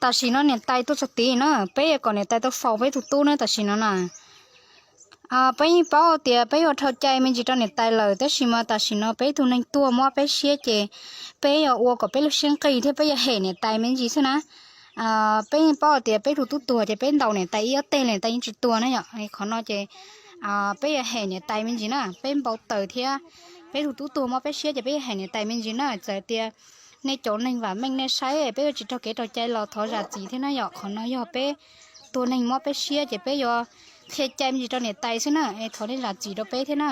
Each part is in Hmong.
Tam sim no niam tais tuaj txog tid na, peb yuav kom niam tais tau faus peb tus tub na tam sim no na. Peb yeej paub tias peb yuav dhau cai me ntsis rau niam tais lawm, tab sis mas tam sim no peb tus neeg tuag mob peb siab ces peb yuav ua kom peb lub siab nqig thiab peb yuav hem niam tais me ntsis xwb na. Peb yeej paub tias peb tus tub tuag ces peb ntaus niam tais ib ob teg niam tais yeej tsis tuag na yom. Qhov no ces peb yuav hem niam tais me ntsis na, peb npau taws thiab peb tus tub tuag mob peb siab ces peb yuav hem niam tais me ntsis na. Txawm tias nej cov neeg vam meej nej saib peb yuav tsis raug kev raug cai los thov zam txim thiab na yom. Qhov no yog peb tus neeg mob peb siab ces peb yuav qhia cai me ntsis rau niam tais xwb na, thov nej zam txim rau peb thiab na.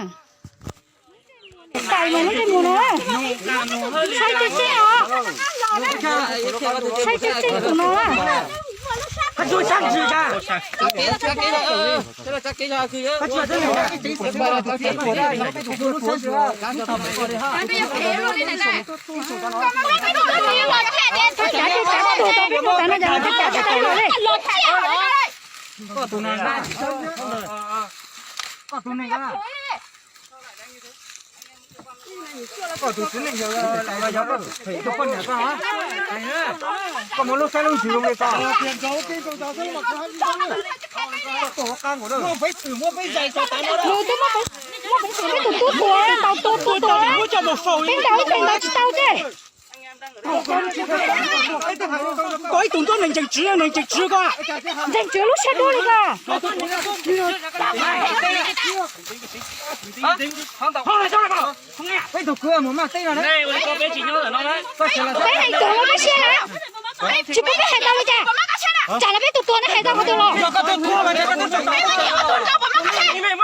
Tais mas lub ntsej muag no, saib ceg ceg os, saib ceg ceg tus no. Koj tus txiv neej yawg los yog koj tus poj niam koj, koj muaj lub saib lub ntsws zoo li koj. Muaj peev xwm peb tus tub tuag, tau tub tuag, peb ntaus ib teg ntaus tsis tau tej. Koj ib tug ntuj neeg ntseeg tswv, neeg ntseeg tswv koj. Ntseeg tswv lub siab dub li koj. Peb tus kwv mus maj teb no. Peb hais tuag los peb siab na. Tsis pub peb hais tau li cas? Tsam no peb tus tuag no hais tau qhov twg los?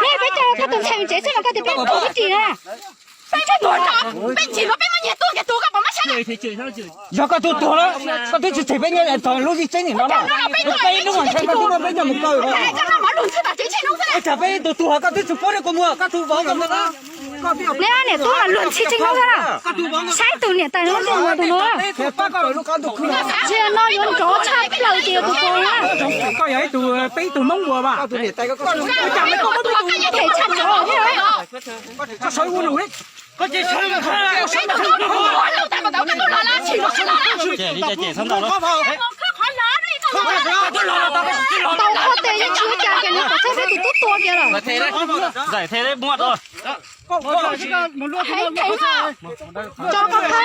Peb, peb coj koj tus ntxhais mus tsev xwb los koj tias peb tuag peb ris na. Peb tuag, peb mus nyiag tub nyiag tuag koj pom mab sab. Yog koj tus tuag lawm, koj twb tsis tseg peb nyob txog lub zim tseeb nim no na. Peb hnub mas ntshe koj twb muab peb coj mus kaw. Tsam peb tus tuag koj twb tsis pub rau kuv mus, koj tus vauv koj mus. Neb niam tub mas luag ntxhi tseeb hnub xwb na. Saib tus niam tais no, tus no, tus no. Tsis no yuav nrov tshaj plaws tias tus tuag na. Koj yog ib tug, peb ib tug Hmoob ua mas. Koj sawv ua nus. Tau qhov tes yeej tsis ua cas kiag li, kom txhob peb tus tub tuag kiag lawm. Zais the muaj rau. Tso koj khawb na.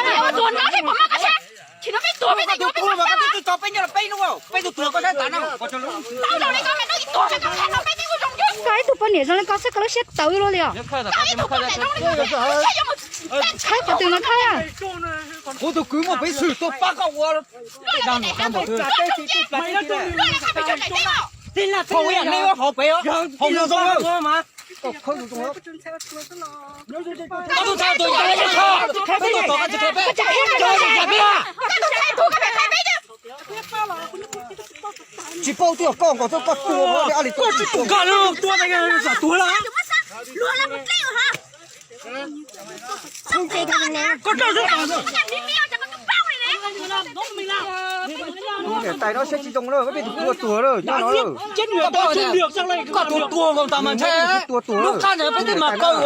Koj ib tug poj niam zoo li koj xwb koj lub siab tawv luaj li os. Khawb qhov twg no khawb. Kuv tus kwv muaj peev xwm tuaj pab koj ua. Hauv pem, hauv zoo. Tsis paub twb yog koj nkaus xwb, koj tua li koj tsis tua. Koj tua ntawd yog tuag lawm. Tus niam tais no siab tsis zoo lawm, peb tus tua tuag lawm nyob no lawm. Koj tus tuag nkaus tas mas ntshe lub qab ntawd peb twb mas kaw os.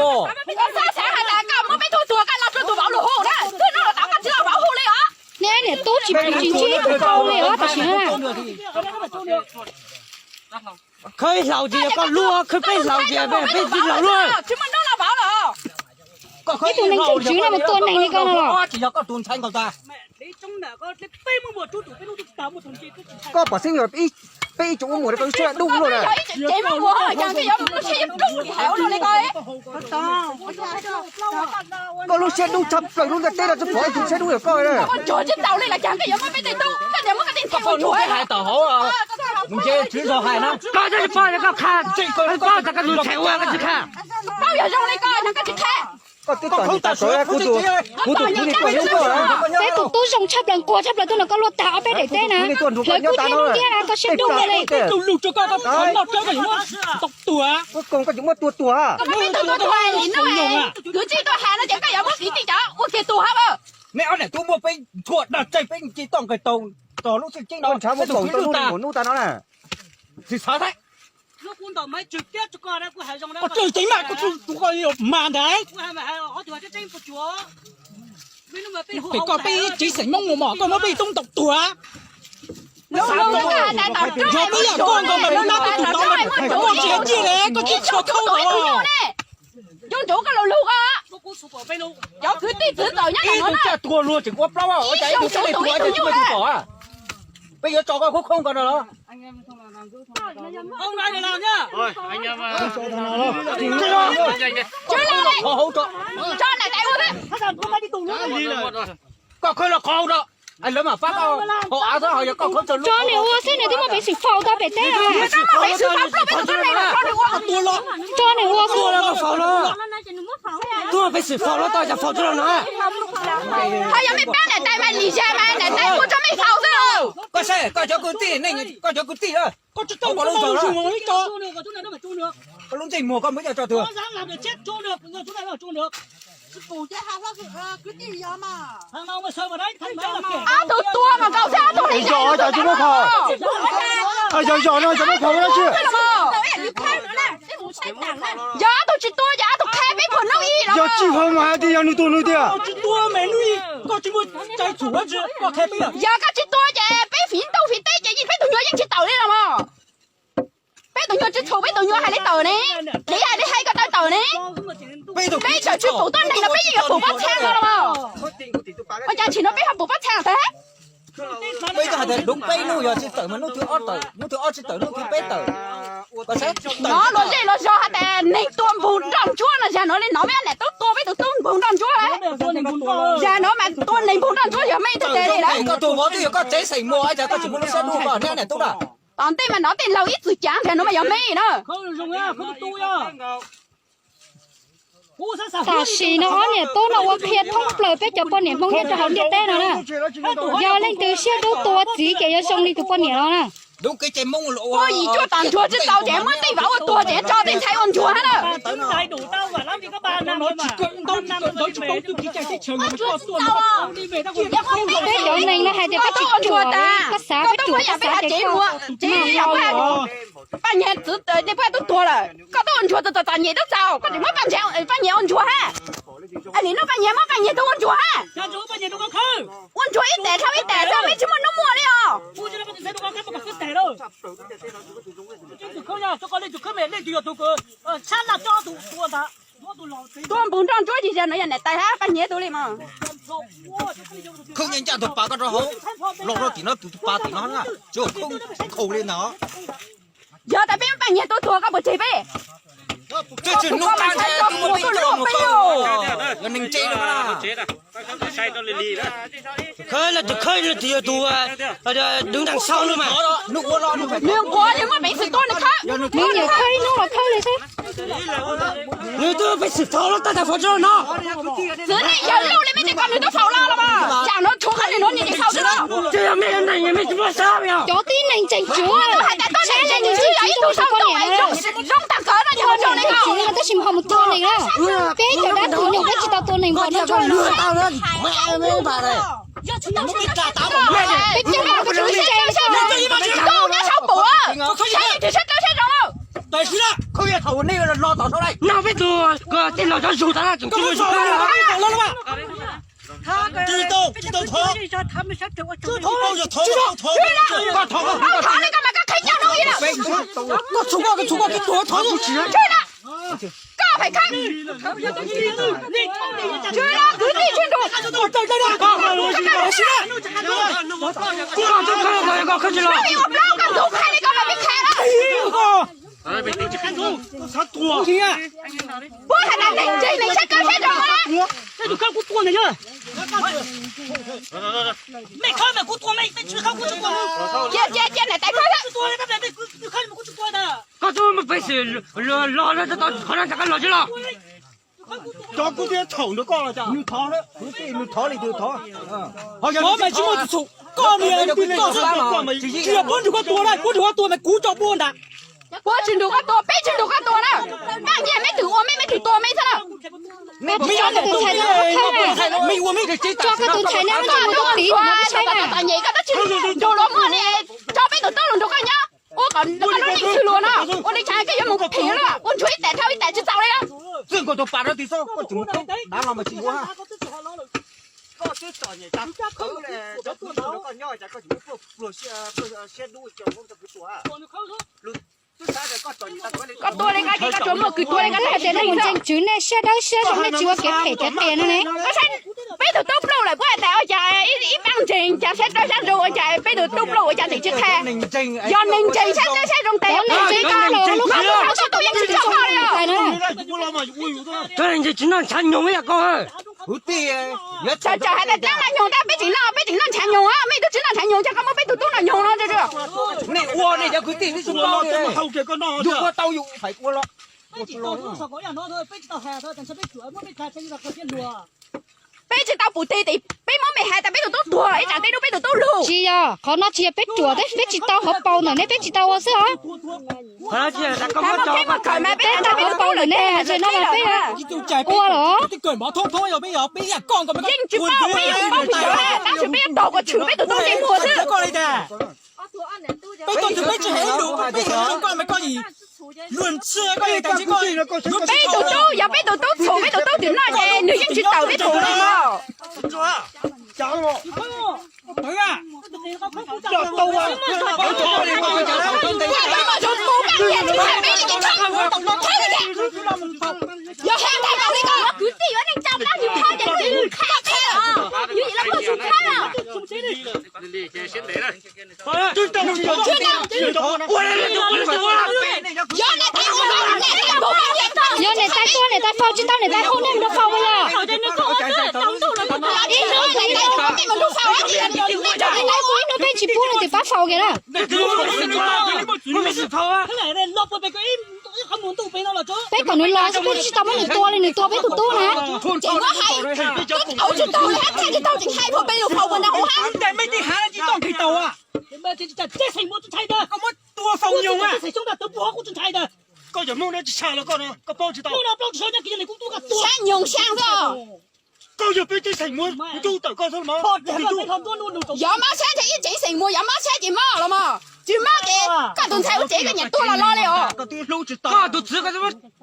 Neb niam tub tsis pub tsis ntsib tus tau li os tam sim no. Khawb ib hlaus ces yog koj luaj, khawb peb hlaus ces peb tsis laus luaj. Ib tug neeg tseem tswv no mus tua neeg li koj no los. Tsis yog koj tus ntxhais nkaus tas. Koj pom xeeb yog peb ib tsoom ua muam rau koj lub siab dub luaj na. Koj lub siab dub tshaj plaws lub ntiaj teb no tsis pom ib tug siab dub yog koj na. Koj tsis pom koj qha, koj tus ntxhais ua koj tsis qha. Koj twb txom nyem tas kawg, kuv tus, kuv tus kwv niag tuaj hlub koj. Peb tus tub zoo tshaj plaws nquag tshaj plaws tuaj nrog koj luaj tag ob peb daim teb na. Hlawv kub tib lub ntiab na koj siab dub li. Koj tsis muab tua tuag. Neb ob niam tub muab peb tshuaj dag tseg peb ci toj nqes tau txog lub xwb ceeb no. Ntshav muab kaum tau lub mus nub tas no na. Tsis xav thiab. Koj tsis ceeb mas koj tsis tus koj mas ntag. Pem koj peb tsev xeem Hmoob mus mos koj muab peb tub ntaus tuag. Yog koj yam koj nkaus mas lub no tus tod, koj tsis hais tiag li, koj tsis tshua khaub nkaus. Cov ntsuav koj lug lug koj, cov kwv tij txwv txawm nyob ntawm no na. Ib tug coj tuag luag tseem ua plaub, ua cas ib tug peb leeg tuag ib tug peb leeg tuag tod. Peb yuav tso koj khaub khaub nkaus no los. Qhov hauv rau. Koj khawb los qhov hauv rau. Lawv mam pab koj haus av xwb, ho yog koj khawb tso lub. Tso nws ua xwb, nws twb muaj peev xwm faus tau pem teb. Tso nws ua xwb. Twb muaj peev xwm faus los tau, cas faus tsis los no. Ho yog mej pab niam tais mas lim zag mas niam tais ua tso mej faus xwb. Koj saib koj cov kwv tij, koj cov kwv tij, koj tsis tau lub zaug, koj lub ntsej muag koj muab coj tso tuag. Ob tug tuag mas nkaus xwb, ob tug li zog cas tsis muab khaus. Yog zog no cas muab khaus dab tsi? Yog ob tug tsis tuag ces ob tug qheb peb phom noob ib los. Yog tsis khaus mas hais tias yog nws tuag nws tiag. Yog koj tsis tuag ces peb fiv ntuj fiv teb ces peb tus nyuag yeej tsis tawm li los mas. Peb tus nyuag tsis txhaum, peb tus nyuag hais li tawm ne, kev hais li hais kom tawm tawm ne. Peb txawm tsis pum tuab neeg no peb yeej yuav pum pob txha no los mas. Ua cas tsim no peb ho pum pob txha tag? Peb twb hais tias lub peb hnub yog tsis tawm mas hnub twg ob tawm, hnub twg ob tsis tawm hnub twg peb tawm. Hnov luag zej luag zog hais tias neeg tua npug nroj ntsuab no, zag no li no peb niam tub tua peb tus tub npug nroj ntsuab lawm. Zag no mas tua neeg npug nroj ntsuab yog mej tug tes li lawm. Koj tus vauv twb yog koj tsev xeem muag, cas koj tsis muaj lub siab dub koj niam tub na? Tom ntej mas nov tej laug ib txwm cav, zag no mas yog mej na. Tam sim no ob niam tub no ua qhia thoob plaws peb cov poj niam Hmoob nyob rau hauv ntiaj teb no na. Yog leej twg siab dub tua txiv ces yuav zoo li tus poj niam no na. Poj yim cuaj tom ntsuag tsis tau ces muab tej vam ua tuag ces tso tej ntxhais ua ntsuag hab na. Peb cov neeg no hais tias peb tsis ruam, koj xav peb ruam koj xav ces koj mag los. Paj Nyiag txwv tej paj tub tuag lawm, koj twb ua ntsuag txom txom nyem tub txaus, koj tseem muab Paj Nyiag ua ntsuag hab. Nim no Paj Nyiag muab Paj Nyiag tug ua ntsuag hab. Ua ntsuag ib tes dhau ib tes xwb, peb tsis muaj hnub muaj li os. Tua npug nroj ntsuab ces zag no yog niam tais hab Paj Nyiag tug li mas. Khawb nyiaj ncaj tug pas koj rau hauv, los rau tim no tus pas tim no na, tsis khawb li ntawd. Yog tas peb muab Paj Nyiag tub tuag koj puas tseg peb? Tsis tsis hnub qab ntshai tus muaj peb coj mus khawb, yog neeg ntse no na. Khawb los tus khawb los tus yog tus đứng đằng sau no mas. Nws nquag, nws muaj peev xwm tua nws khawb. Nws nyiam khawb ib hnub los khawb li xwb. Nws twb peev xwm thov los tab tas faus tsis los no. Txwv nej yawg lauj li mej tsis kom nws tub faus los los mas. Tsam no tshuav qhov nws nuav nws tsis faus tsis los. Tsis yog mej neeg mej tsis muaj sab yog. Cov tib neeg tseem tswv. Hais tas tuab neeg tseem tswv yog ib tug saum ntuj zoo tag kawg no yog zoo li no. Tab sis ho mus tua neeg na. Peb cov dab tuag nyuag peb tsis tau tua neeg npaum no tsuag li. Peb coob peb tsis ntse. Koj nyob saum pum, saib tsis saib tau saib zoo lauj. No peb tug tej laus cov zug tas tseem tsis mus zug. Koj thov li koj mas koj qhib ncauj hnub ib lawm. Koj txhum koj, koj txhum koj, koj tuag thov. Koj phem khawb. Tswv los kwv tij tswv nraug. Ua plaub koj ntxub qhia li koj mas peb qhia lawm. Puab has tas neeg ntse neeg saib kawg saib zoo na. Cia cia cia niam tais khawb xwb. Koj twb muaj peev xwm los los tau qhov no tas koj los tsis los. Cov kuv twb thaum nrog koj los cas? Nws thov, nws thov li tus thov. Ho yog nws tsis muaj tus txhum, koj niag koj xwb, tsis yog puab nrug koj tua na, puab nrug koj tua mas kuv tso puab ntag. Puab tsis nrug koj tua, peb tsis nrug koj tua na. Paj Nyiag meb twb ua meb, meb twb tua meb xwb na. Meb ua meb tsis tso koj tus ntxhais neb muab coj mus tua txiv no peb saib na. Txom nyem koj twb tsis nrug luag muag li, tso peb tus tub los nrug koj nyob. Ua kom koj lub neej xwm luag no, ua li cas koj yuav mus phem luaj, ua ntsuag ib tes dhau ib tes tsis txaus li na. Txij nkaus tus pas rau tim xwb, koj tseem mus khawb dav los mas tsis ua. Koj twb txom nyem tas khawb, koj nyob cas koj tsis muab puag Koj tua li koj ces koj tsuas muaj kws tua li koj tias nej mus ntseeg Tswv nej siab dawb siab zoo nej tsis ua kev phem kev qias no ne. Peb tug tub pluj lawm puab hais tias ua cas ib pab ntseeg cas siab dawb siab zoo ua cas peb tug tub pluj ua cas ntim tsis qhia. Yog neeg ntseeg siab dawb siab zoo tes neeg tsis tau lawm lub qhov tub hauv siab tub yeej tsis tau ho li os. Cov neeg ntseeg tsis noj ntshav nyoog ib yam koj. Tsam hais tias cab noj nyoog tab peb tseem noj, peb tseem noj ntshav nyoog, mej tub tsis noj ntshav nyoog cas koj muab peb tug tub noj nyoog no. Nej ua nej cov kwv tij twb tsis paub li. Yus ua tau yus fais ua los. Peb tsis tau pum tig tes peb muab mej hais tas peb tug tub tuag ib tsam peb nub peb tug tub lug. Tsis yog, qhov no tsis yog peb ruam, peb tsis tau hauv paus ntawm nej peb tsis tau ua xwb os. Peb tau hauv paus ntawm nej hais tias no mas peb ua los. Yeej tsis paub, peb yeej paub pes tsawg, tab sis peb yuav tog kom tshwm peb tug tub ntsej muag xwb. Peb tug tub, yog peb tug tub txhum peb tug tub twm noj ces nws yeej tsis tawm peb tug ntsej muag. Yog niam tais tuaj niam tais faus tsis tau niam tais hu nej mus rau faus yog. Ib hnub niam tais hu ib hnub peb tsis pub leej twg pab faus kiag na. Peb kom nws los xwb peb tsis tau muab nws tua li nws tua peb tus tub na. Tseem muab hais, twb tau tsis tau li hab, thaij tsis tau tseem hais puag peb lus faus puag nrad hauv hab. Xya nyoog xya xwb. Koj yog peb tsev xeem muag, kuv tub tawm koj xwb los mas. Yog mob tshab ces ib tsev xeem muag, yog mob tshab ces mob los mas. Tsis mob ces koj tus ntxhais ua tsev koj nyiam tua los los li os. Koj tus txiv koj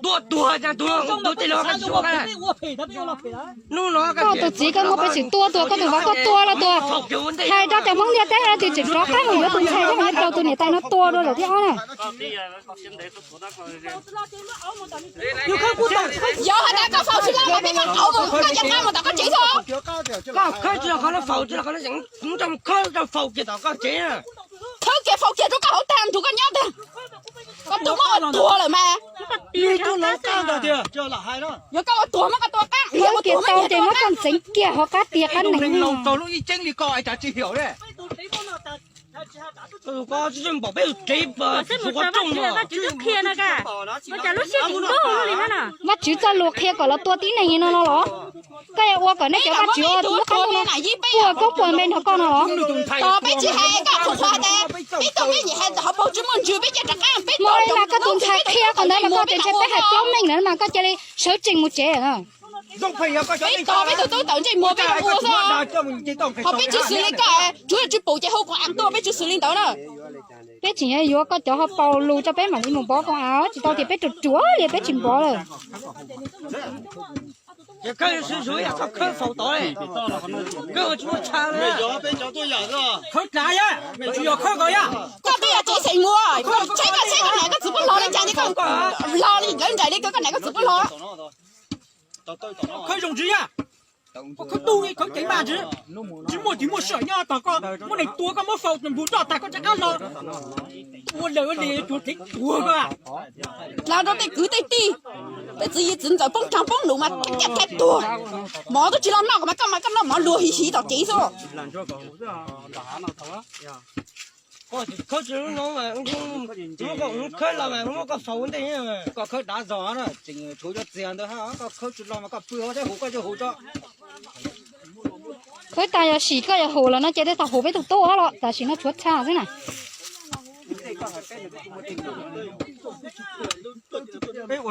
tua tuag cas tuag, tus tij laug koj tsis ua. Koj tus txiv koj muaj peev xwm tua tuag koj tus vauv, koj tua los tuag. Hais rau cov Hmoob ntiaj teb no tias tseem rov qab mus yuav tus ntxhais thiab mus yuav tau tus niam tais no tua dua lawm thiab ob na. Yog hais tias koj faus tsis los mas peb muab kauv mus, koj coj kauv mus tom koj tsev xwb. Koj khawb tsis los qhov no faus tsis los qhov no, kuv nrog khawb rau faus kiag tom koj tsev. Khawb kiag faus kiag rau koj hauv tag nrho koj nyob tag. Koj tus muab ua tuag lawm mas. Yog koj ua tuag muab koj tua qab, yog ua tuag ces muab koj ntxeev kiag hauv qab tiag qab nees. Vajtswv txoj lus qhia kom los tua tib neeg no no los? Koj yuav ua kom nej cov vajtswv lub qab ntuj no puas koob puas npe nrog koj no los? Tos peb tsis hais koj qhuas qhuas tas, peb tuaj peb nyiam hais hauv paus tsis muaj ntsws peb cia rov qab peb. Hmo no mas koj tus ntxhais qhia qhov ntawd mas koj tias ntshe peb hais plaub meej lawm mas koj cia li sawv tsees mus tsev. Peb tos peb tus tub tawm ntsej muag peb ua xwb. Qhov peb tsis xws li koj, tsuav tsis pum ces hu koom av tuaj, peb tsis xws li ntawd na. Peb tseem yuav koj cov ho paus lus tso peb mam li mus npov koom av, tsis tau tias peb ruam ruam li peb tsis npov lawm. Ces koj yuav swm swm yam koj khawb faus tod, koj ua tsis muaj chaw li. Khawb tsav yam, tsis yog khawb ko yam. Koj twb yog tsev xeem muag, tsheb koj tsheb koj niam koj txiv puab hloov li cas ces koj hloov li lawv nraim li koj niam koj txiv puab hloov. Khawb zoo ntsis yam, khawb tub khawb ceev mas ntsis, tsis muaj tsis muaj sij hawm nyob tos koj muab neeg tua koj muab faus npus roj tag koj rov qab los. Ua lawm ua li yuav tsum txeev tuag koj. Los rau tej kwv tej tij, peb txiv yij txiv ntxawm poob rag poob lus mas caj cai tuag. Mov twb tsis los noj mas koj mas koj noj mov luag hiv hiv tom kev xwb. Khawb tsis lub no, muab koj faus ntej. Koj khawb dav zog na, tseem tshuav cov txiag ntawd, koj khawb tsis los mas koj pw hauv thiab hu koj coj hu tso. Khawb tas yog sim koj yuav hu los no ces tej tau hu peb tus tub los, tam sim no tshuav txha xwb na.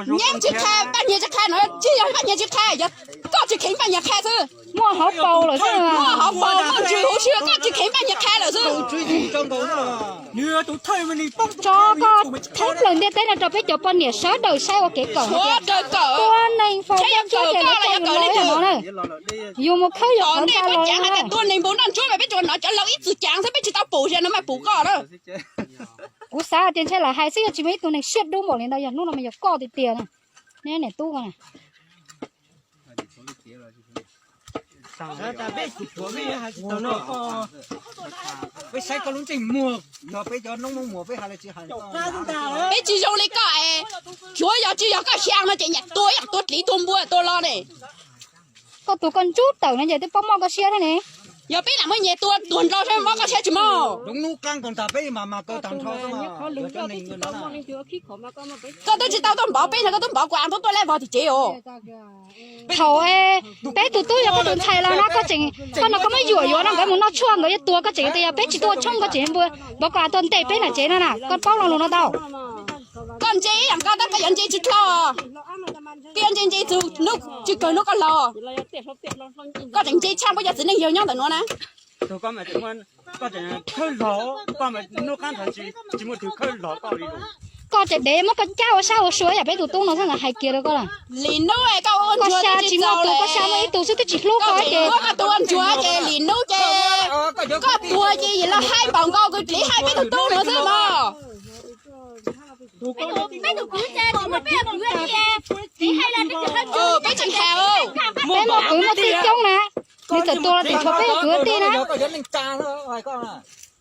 Nyiaj tsis qha, Paj Nyiag tsis qha no, tsis yog Paj Nyiag tsis qha, yog koj tsis kheev Paj Nyiag qha xwb. Muaj hauv paus lawm xwb. Muaj hauv paus, muaj ntsws huv si, koj tsis kheev Paj Nyiag qha lawm xwb. Tso koj thoob plaws ntiaj teb no rau peb cov poj niam sawv daws saib ua kev kawm. Sawv daws kawm. Tua neeg faus npoo ntsuab ces lawv coj yus los no na. Yus mus khawb yus qhov ncauj los na. Tua neeg npoo noj ntsuab mas peb tsuas hnov cov laus ib txwm cav xwb, peb tsis tau pum, no mas pum koj na. Kuv xav tias ntshe lawv hais xwb, yog tsis muaj ib tug neeg siab dub npaum li ntawd, yog hnub no mas yog koj tiag tiag na. Neb niam tub ko na. Peb saib koj lub ntsej muag, yog peb cov noob Hmoob muag peb hais li tsis hais. Peb tsis zoo li koj es, tsuav yog tsis yog koj xyaa no ces nyias tua ib yam tua dliv tua npua tua lo ne. Koj tua koj ntsub tawm no ces twb paub mob koj siab thiab ne. Yog peb lam muab nyias tua tuag nrho saib mob koj siab tsis mob. Hnub qab nkaus ntag peb mas mas kaw tag nrho. Koj twb tsis tau tuaj npov peb no, koj twb npov kuv av tuaj tuaj lej vog tim tsev os. Thaum peb tus tub yog koj tus ntxhais los no koj tseem, koj no koj muab yuam yuav no nkawd mus noj tshuaj nkawd yuav tua koj tseem tias yog peb tsis tuaj tshoob koj tseem npua npov kuv av tuaj ntes peb nram tsev no na, koj paub lo lus no tau. Koj ntse ib yam nkaus tab koj yuav ntse tsis dlhau. Koj yuav ntse ntse txug tsis kawg hnub koj laus. Koj tseem ntse tshaj puab cov txiv neej yawg nyob ntawm nuav na. Koj tseem khawb los, koj mas hnub qab ntawd tsis muaj tug khawb los koj li. Koj ces dev muab koj cab ua sab ua sua yam peb tus tub no xwb, hais kiag rau koj lawm. Lim nub koj xya tsis muaj tus, koj xya muaj ib tug xwb twb tsis hlub koj ces. Koj tus ua ntsuag ces lim nub ces koj tuag ces yim los hais npaum nkaus kws txiv hais peb tus tub no xwb mog. Peb tus kwv ces tsis muaj peb kwv txiv hais los peb tsis hais. Peb muaj kwv muaj tij coob na, nws txawm tuag los tseem tshuav peb kwv tij na.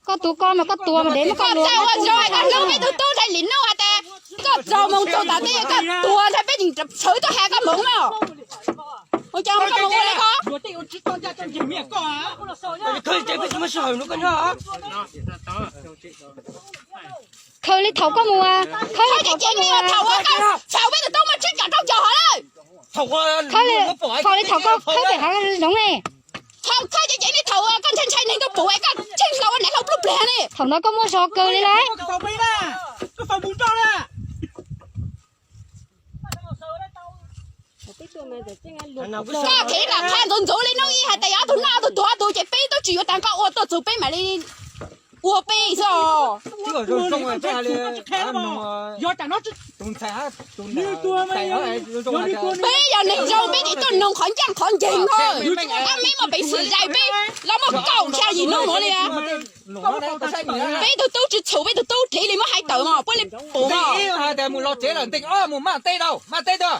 Koj tus ko mas koj tuag mas dev muab koj luag. Koj txawj ua zoo koj hlub peb tus tub ntshai lim nub has tas koj txaus moog txaus tas tej koj tuag ntshai peb tseem sawv tuaj has koj moog no. Ua cas koj moog ua li ko? Khaws li thaum koj mus, khaws li thaum koj mus, thaum peb tus tub muaj tsib caug rau caug hov lawm. Khaws li thaum koj khawb pem hav zoov ne. Thaum khawb ces ces li thaum koj ntshai ntshai neeg tuaj pum es koj tsheej hlau ua nam hlau pluj pliag ne. Thaum ntawd koj muaj zog kawg li lauj. Koj qhia lam qha ntxuv ntxuv li hnub ib hais tas yog ob tug noj ob tug tuag ob tug ces peb twb tsis yuav tas koj ua tuaj txug peb mam li ua peb xwb os. Peb yog neeg zoo peb tsis tuaj noog qhov ncaj qhov nceeg os. Ab, meb muaj peev xwm zais peb los muaj kaum xya yim hnub mus li. Peb tug tub tsis txhum, peb tug tub dheev li muab hais tawm mog, puab li pum mog. Mus los tsev lawm nteeg ob mus maj teb tau, maj teb tau.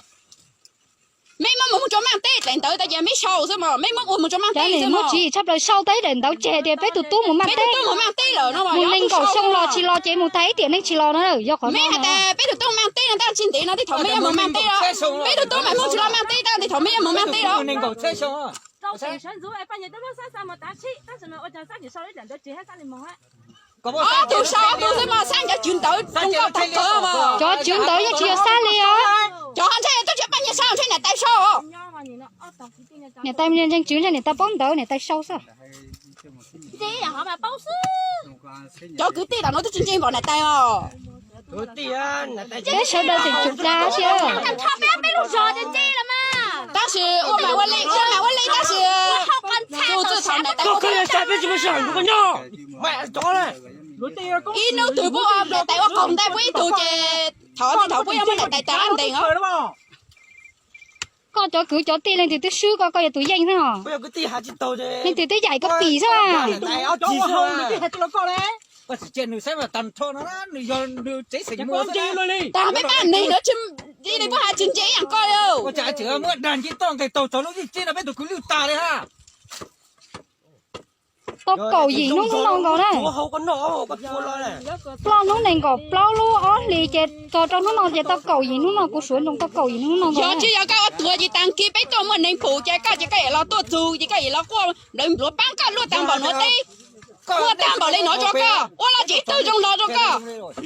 Meb muab mus mus rua maj teb daim ntawd tas ces meb sau xwb mog, meb muab ua mus rua maj teb xwb mog. Muaj tswv yim tshaj plaws sau tau ib daim ntawd tseg tias peb tug tub mus maj teb. Peb tug tub mus maj teb lawm no, mus nees nkaum xyoo los tsis los ces mus tag ib tiam neej tsis los na, yog qhov no. Meb hais tas peb tug tub maj teb no tab tsis ntev no tej thaum meb yuav mus maj teb lawm. Peb tug tub mas muaj tsis los maj teb tab tej thaum meb yuav mus maj teb lawm. Ob tug sau ob tug xwb mas xab cov tswv ntawv zoo nkauj tag kawg mas. Cov tswv ntawv yeej tsis yog xab li os. Cov ho ntshai tuaj tsis Paj Nyiag sau, ntshai niam tais sau. Niam tais ntseeg tswv ntshai niam tais paub ntawv niam tais sau xwb. Cov kwv tij tam nuav twb tsis ntseeg npaum niam tais os. Peb sawv daws tseem tsum dab tsi. Tab sis ua mas ua li, ua mas ua li tab sis txug txwj thaum niam tais ib hnub twg puab ua niam tais ua qaug ntais puab ib tug ces thaum thaum puab yuav muab niam tais tas qab ntees os. Koj cov kwv cov tij leej twg twb swb koj, koj yog tus yeej xwb os. Leej twg twb yaim koj pim xwb. Tas peb pab neeg no li puab has tsis ntse ib yam koj li. Tau kaum yim hnub hnub no nkaus na. Ploj hnub nees nkaum plaub lub ob hlis ces txog rau hnub no ces tau kaum yim hnub no, kuv suav ntsoov tau kaum yim hnub no nkaus. Yog tsis yog koj ua tuag ces tag kis peb tuaj muaj neeg pum ces koj ces koj yuav los tuaj txug ces koj yuav los quaj nplawv npluav paab koj luaj taag npaum nuav teb, quaj taag npaum le nuav rua koj, ua los tsis tawg zoo los rua koj,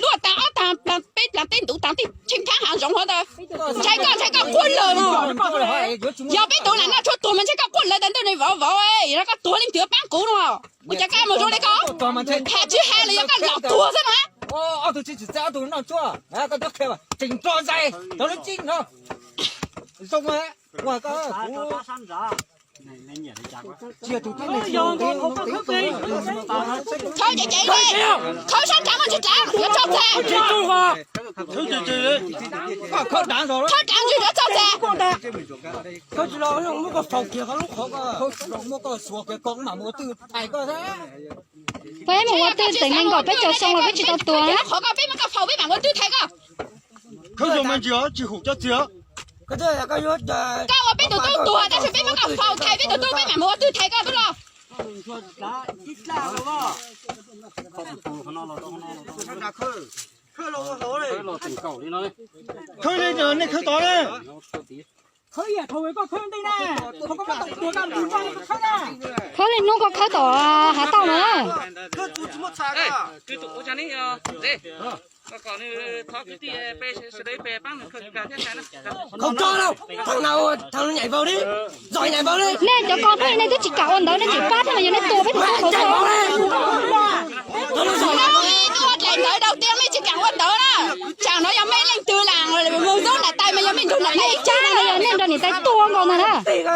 luaj taag ob taag peb plaag teb ntuv taag tej tsheej phaab haav zoov huv ntawd. Ntshai koj, ntshai koj quaj lawm mog. Yog peb tug lam noj tshuaj tuag mas ntshai koj quaj lawm tas ntawm ne vauv vauv, yog koj tuag leej twg paab kuv no. Ua cas koj mus zoo li koj, has tsis has los yog koj lam tuag xwb mas. Ob tug tsis txawj ob tug noj tshuaj, koj twb qhia tseem nrog zais cov lub cib no. Zoo ua koj kuv Khawb ces ceev li, khawb sab raav mas tsis raav, yuav txog txeg. Khawb raav ntsis yuav txog txeg. Peb mus ua twj tseem nees nkaum peb caug xyoo los peb tsis tau tuag na. Qhov koj peb muab koj faus peb mam ua twj thaiv koj. Khawb zoo mas ntsis tsis hum cov txiag. Koj ua peb tus tub tuag tab sis peb muab koj faus thaiv peb tus tub peb mam mus ua twj thaiv koj tub los. Khawb li nej khawb tod na. Khawb li hnub koj khawb tom hav tauj na. Nej cov ko nej twb tsis kam ua ntawd nej tseem pab thiab los yog nej tua peb tus tub tod. Ib tug ua dlaim ntawd dau tiag mej tsis kam ua ntawd na. Tsam no yog mej leej twg lam mus zub nram tais mas yog mej nrug nram tais ib tsab no los yog nej nrog niam tais tua nkaus ntag na.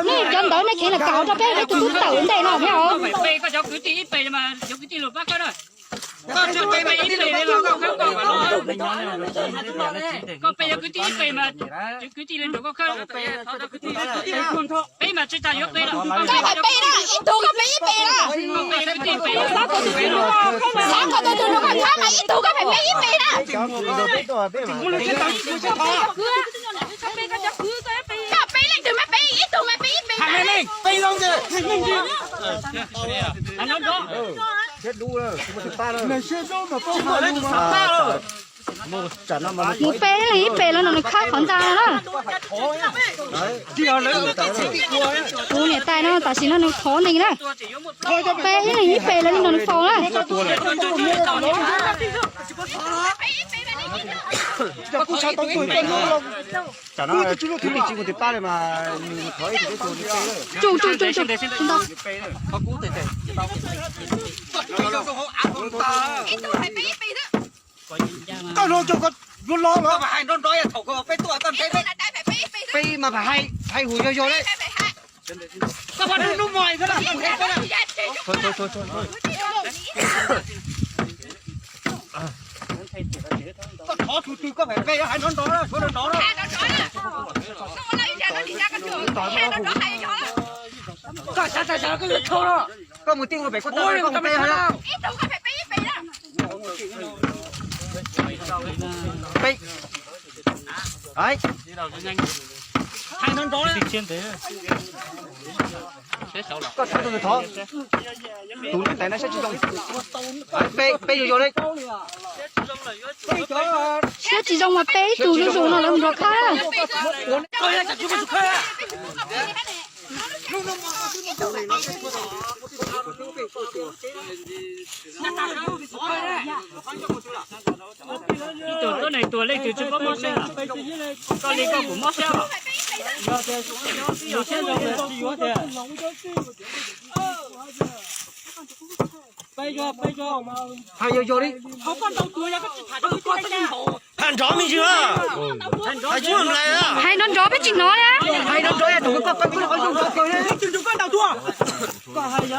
Nej cov ntawd nej kheev los kam rau peb peb tus tub tawm ntej no thiab os. Koj pe yog kwv tij ib pe mas, kwv tij li nrog koj khawb. Peb mas tsis tas yuav pe lawm. Koj hais pe na, ib tug koj pe ib pe na. Xav kom tus twg nrog koj khawb mas ib tug koj pem pe ib pe na. Koj pe leej twg mas pe ib tug mas pe ib pe na. Mus pe leej ib pe los no nws khawb qhov ntxa no na. Kuv niam tais no tam sim no nws thov ntees na. Pe ib leeg ib pe los no nws faus na. Tsum tsum tsum tsum. Koj los cov koj yuav los los. Peb mas hais hais hum yog yog li. Koj thov tus twg koj pem pe hais nrov nrov na, suav nrov nrov na. Koj xav tag xav koj yuav tau no. Koj mus tij ua pem koj tau koj mus pe hais. Hais nrov nrov na. Koj thov tus twg thov. Tus niam tais no siab tsis zoo. Pe, pe yuav yuav li. Siab tsis zoo mas pe ib tug zuj zus no lawv mus nrog khawb. Ib tug tuab neeg tuag leej twg tsis paub mob siab, koj li koj kuj mob siab os. Hais yog yog li. Hais nrov me ntsis na. Hais nrov nrov peb tsis hnov li. Hais nrov nrov yog tus koj koj peb qhov zoo kawg li.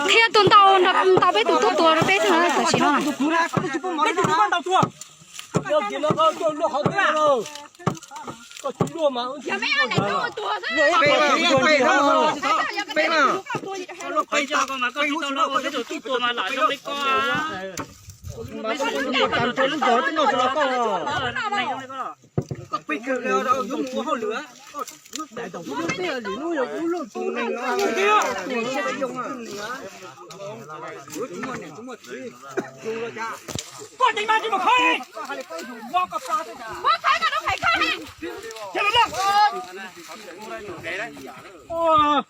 Qhia tus ntaus ntaus peb tus tub tuag rau peb thiab tam sim no. Koj tsis mas tsis mus khawb li.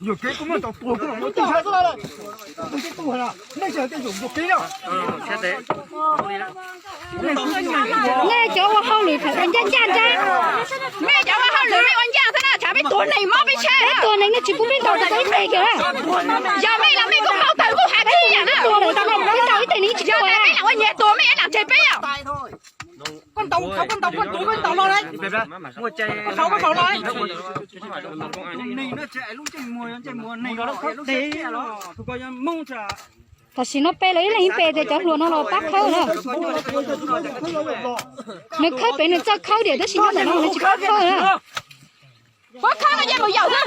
Yuam kev kuv muaj tau tuag kuv los muaj tug sab xwb. Tus tib tug na, nej tsis hais tias yuam kev na. Nej cov ua hauj lwm thaum ua ncaj ncaj ntag. Mej cov ua hauj lwm mej ua ncaj xwb na, tshav peb tuag neeg mob peb tshab. Peb tuag neeg nej tsis pub peb ntaus tau ib teg kiag na. Yog mej los mej kuj ntaus tau kuj has peb yam na. Tuag mus tau no peb ntaus ib teg neeg tsis tuag. Yog peb lam ua nyias tuag mej lam tseg peb os. Ntaus, koj ntaus, koj tuav koj ntaus no lauj. Koj saud, koj saud lauj. Tam sim no peb los ib leeg ib pem tias cov hluas no los pab khawb na. Nws khawb pem nws txawj khawb diam tab sis nyob ntawm no nws tsis pab khawb na. Puab khawb no yeej mus yaum xwb.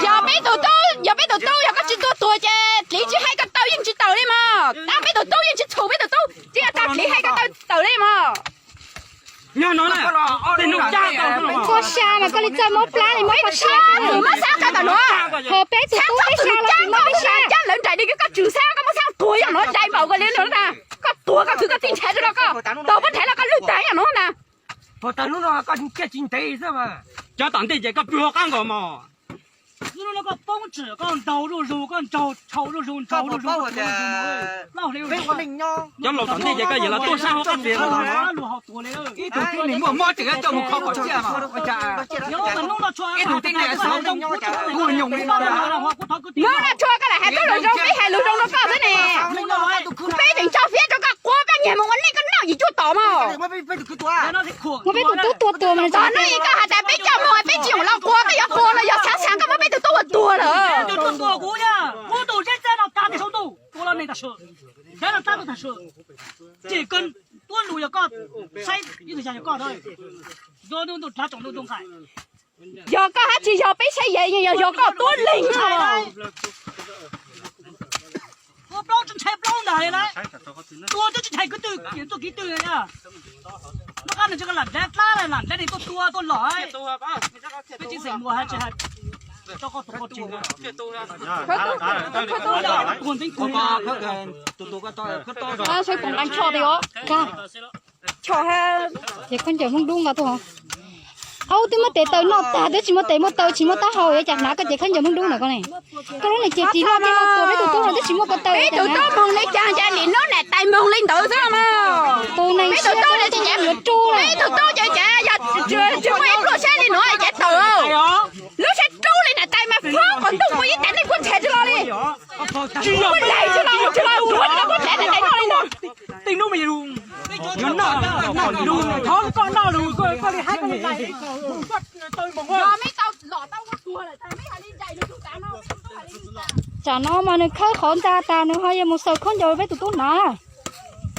Yog peb tus tub, yog peb tus tub yog koj tsis tuaj tuag ces dliv tsis hais koj tawm yeej tsis tawm li mog. Tab peb tus tub yeej tsis txhum peb tus tub, tsis yog tag dliv hais koj tawm tawm li mog. Koj xya mas koj li txawj mob plab li mob koj xya. Tus mob xab tawm ntawm no. Ho peb tus tub peb xya los tus mob peb xya. Cab lawv nraim li koj tswm xab koj mob xab tuag yog no dai npaum koj li no na. Koj tuag koj khwv koj tij nrhav rau koj, tau pab nrhav los koj lwj tag yog no na. Cov tom ntej ces koj pw hauv qab nkaus mog. Koj poob tsim koj ntaus zuj zus, koj ntaus tshau zuj zus, ntaus zuj zus, cov laus tom ntej ces koj yuav los tuaj sab hauv qab txiav. Ib tug tib neeg muaj mob tseem coj mus kho kom ciaj mas ua cas, ib tug tib neeg xav ua nyoos li no. Hnub no tshua koj lam hais tub lus zoo, peb hais lus zoo rau koj xwb ne. Peb tseem tso fiab rau koj quav koj nyiag mus ua neej koj noj yim cuaj tom mog. Muab peb tus tub tua tuag mas. Txog hnub ib koj hais tias peb coj mus peb tsis yuav los quav, koj yuav quav los yog xav xav koj muab peb tus tub ua tuag lawm. Yog koj hab tsis yog peb saib yeej yog, yog koj tuab leeg os. Tua plaub tsis ntshai plaub ntag li na. Tua twb tsis ntshai kwv tw, tua kwv tw na. Nub qab nws tsis lam dlav dlab lam dlav li tuaj tua tuaj los. Peb tsis xeem muas hais tsis hais. Tso koj tus koj tsis. Tua ntxeev kuv. Saib poom nqees tsho tias os. Ces khaub ncaws Hmoob Dub nqa tuaj. Aub, twb muab tes taw noj tag twb tsis muaj tes muaj taw tsis muaj taub hau yuav cas hnav koj ces khaub ncaws Hmoob Dub ntawm koj ne. Koj lub niag ces ris loj tij loj tua peb tus tub no twb tsis muaj ko taw. Peb tus tub moog li cas ces nim nub nam tais moog li ntawd xwb los mas. Tus neeg siab dub siab tsis yuav rub. Peb tus tub ces ces yog tsis muaj ib pluaj siab li nuav ces tawm. Lub siab rub li nam tais mas foob qhov ntuj puag ib tas neej puag ntshav tsis los li. Puag laig tsis los tsis los puag ntshav nam tais noj li ntag. Tej nub mas yus yuav noj lus, thov koj noj lus, koj li haib koj li lais. Tsam no mas nws khawb qhov ntxa tas nws ho yuav mus xaws khaub ncaws peb tus tub hnav.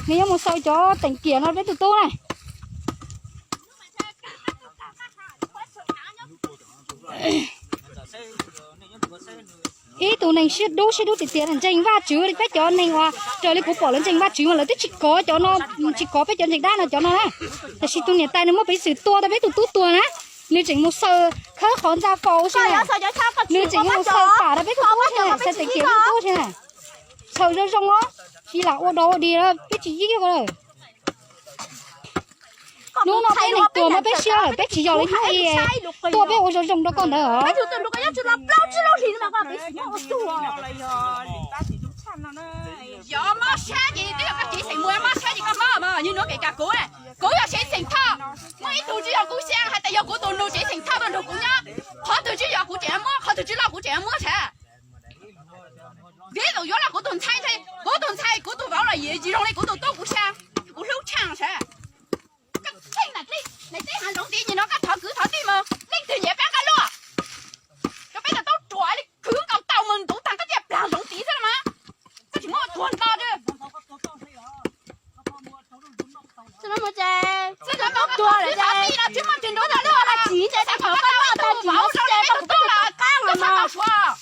Nws yuav mus xaws cov teem kiam no peb tus tub na. Ib tug neeg siab dub siab dub tiag tiag ntseeg Vajtswv li peb cov neeg uas raws li kuv pom lawv ntseeg Vajtswv mas lawv twb tsis kov cov no, tsis kov peb cov ntseeg dab no cov no na. Tab sis tus niam tais nws muaj peev xwm tua tau peb tus tub tuag na, nws tseem mus xaws khawb qhov ntxa faus xwb na. Nws tseem mus xaws pam rau peb tus tub xwb na, xaws teem kiam peb tus tub xwb na. Xaws zoo zoo os, tsis lam ua dog ua dig lawm peb tsis yig lawm. Hnub no peb neeg tuag mas peb siab lawm, peb tsis yog li hnub i tuaj peb ua zoo zoo rau koj ntawd os. Yog mob sab ces twb yog koj tsev xeem muas mob sab ces koj mob mas, yog nuav kev kag kuv, kuv yog tsev xeem Thoj, muaj ib tug tsis yog kuv xyaa hais tias yog kuv tus nus tsev xeem Thoj tuaj nrug kuv nyob, qhov twg tsis yog kuv tseem muab, qhov twg tsis loj kuv tseem muab sav. Vim tus yuav los kuv tus ntxhais, kuv tus ntxhais kuv tus vauv los yim tsis zoo li kuv tus tub kuv xyaa, kuv hlub tshaj sav. Koj txheej nam teb, nam teb hav zoov tid nim no koj thov kwv thov tij mus, leej twg nyiam peb koj luaj? Rau peb tau taub ruam li khwv nkaus tau mus ntuv tag koj thiaj plag zoov tid xwb los mas. Koj tsis muab tuag nto. Xwb no mus ces, xwb no mus tuag lawm ces, tsis muaj tus ntuv tau luaj los tsis ces, xav kom koj noj tau vauv zoo li peb tus tub los koj txhob tau suav.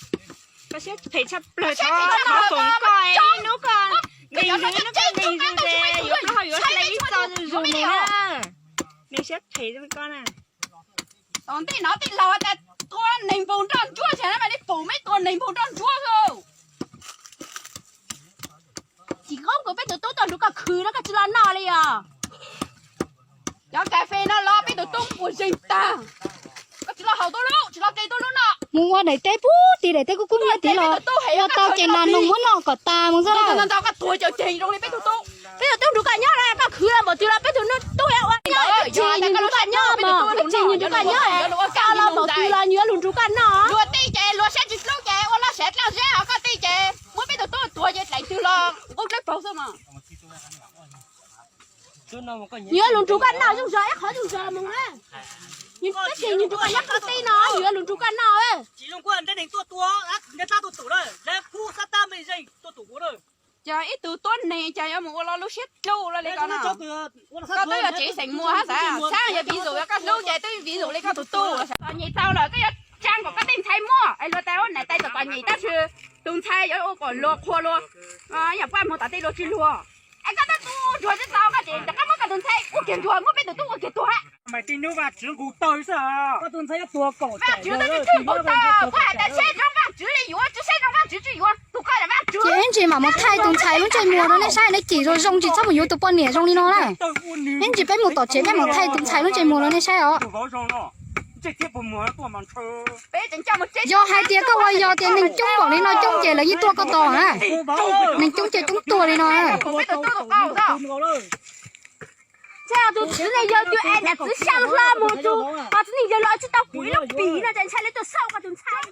Koj siab phem tshaj plaws, thov foom koj ib hnub koj nqis zus ib hnub koj nqis zus ces yuav plaub hau yuav hle ib txoj zus zus mus na. Nws siab phem koj na. Tom ntej no tij laug tas tua neeg npaug nroj ntsuab xwb na, mas li pum meb tua neeg npaug nroj ntsuab xwb. Tsis qoob kuv peb tus tub tuaj nrug koj khwv no koj tsis los noj li os. Cov kas fes no los peb tus tub ua zeeg tag. Koj tsis los haus tub lub, tsis los tes tub lub noj. Mus ua daim teb puag tim daim teb kub kub nyiab tid los ua tau ces nas noog muab noj kom tas mus xwb. Koj tuag ces zoo li peb tus tub. Peb tus tub nrug koj nyob, koj khwv los npaum twg los peb tus tub ua nyob, tsis nrug koj nyob mas, tsis nrug koj nyob, koj los npaum twg los yuav lug nrug koj noj. Luag tij ces luag siab tsis hlub ces ua loj siab dlawb zeb, ho koj tij ces muab peb tus tub tuag ces tais twg los nqub dlawb paug xwb mas. Yuav lus nrug koj noj zoo zog ib qhov zoo zog mus na. Tab sis nws tsuas nyob qhov ti no, yuav lus nrug koj noj. Ces ib tug tuab neeg ces yuav mus ua lo lub siab dlub los li ko no. Koj twb yuav tsev xeem muag hab xav, xav yog vis zus, yog koj hlub ces twb vis zus li koj tus tub. Tom nyem tau lawm koj yuav tsaa kom koj tej ntxhais muaj es luag tas ua niam tais tom tom nyem tab sis tus ntxhais yuav ua kom luag qhuas luag, yog pab muag tom tej luag tsis luag. Es koj tab tus ntsuag tsis tau koj ces rov qab muab koj tus ntxhais ua kiag ntsuag, muab peb tus tub ua kiag tuag. Maiv tij nub Vaajtswv nqug tawg xwb. Vaajtswv twb tsis nqug tawg, koj has tas saib zoo Vaajtswv li yuav, tsis saib zoo Vaajtswv tsis yuav, tus koj yog Vaajtswv. Ces ib ntsis mam mus thaij tus ntxhais lub ntsej muag rau nej saib, nej cim zoo zoo tsis txhob mus yuav tus poj niam zoo li no na. Ib ntsis peb mus tom tsev peb mam thaij tus ntxhais lub ntsej muag rau nej saib os. Yog hais tias koj ua yog tias neeg coob npaum li no coob ces lawv yeej tuaj koj tos na. Neeg coob ces coob tuag li no. Tus txiv neej yawg twb es niam txiv xyaa hlo mus tus, ho txiv neej yawg los tsis tau pum ib lub pim no ces ntshai lawv tuaj xauj koj tus ntxhais.